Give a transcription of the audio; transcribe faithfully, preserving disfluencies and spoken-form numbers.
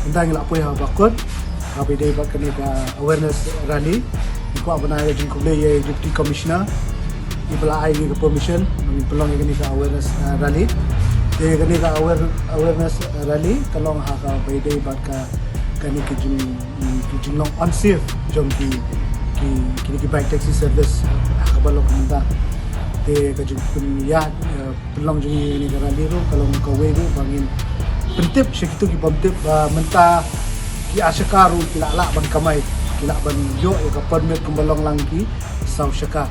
Mynta ngi la poi ha bakut, ha ba ïadei bad kane ka awareness rally. Ngi kwah ban ai ka jingkhublei ïa Deputy Commissioner, i ba la ai ïa ka permission ban pynlong ïa kane ka awareness, uh, rally. Te kane ka aware-, awareness rally ka long ha ka ba ïadei bad ka, kane ka jing, ka jinglong unsafe jong ki, ki, kine ki bike taxi service ha kaba long mynta. Te ka jingpynïaid, uh, pynlong jong ngi ïa kane ka rally ruh ka long kawei ruh ba ngin pyntip sha kito ki bym tip ba mynta ki ar shaka ruh ki la lah ban kamai, ki lah ban ïoh ïa ka permit kumba long lang ki saw shaka.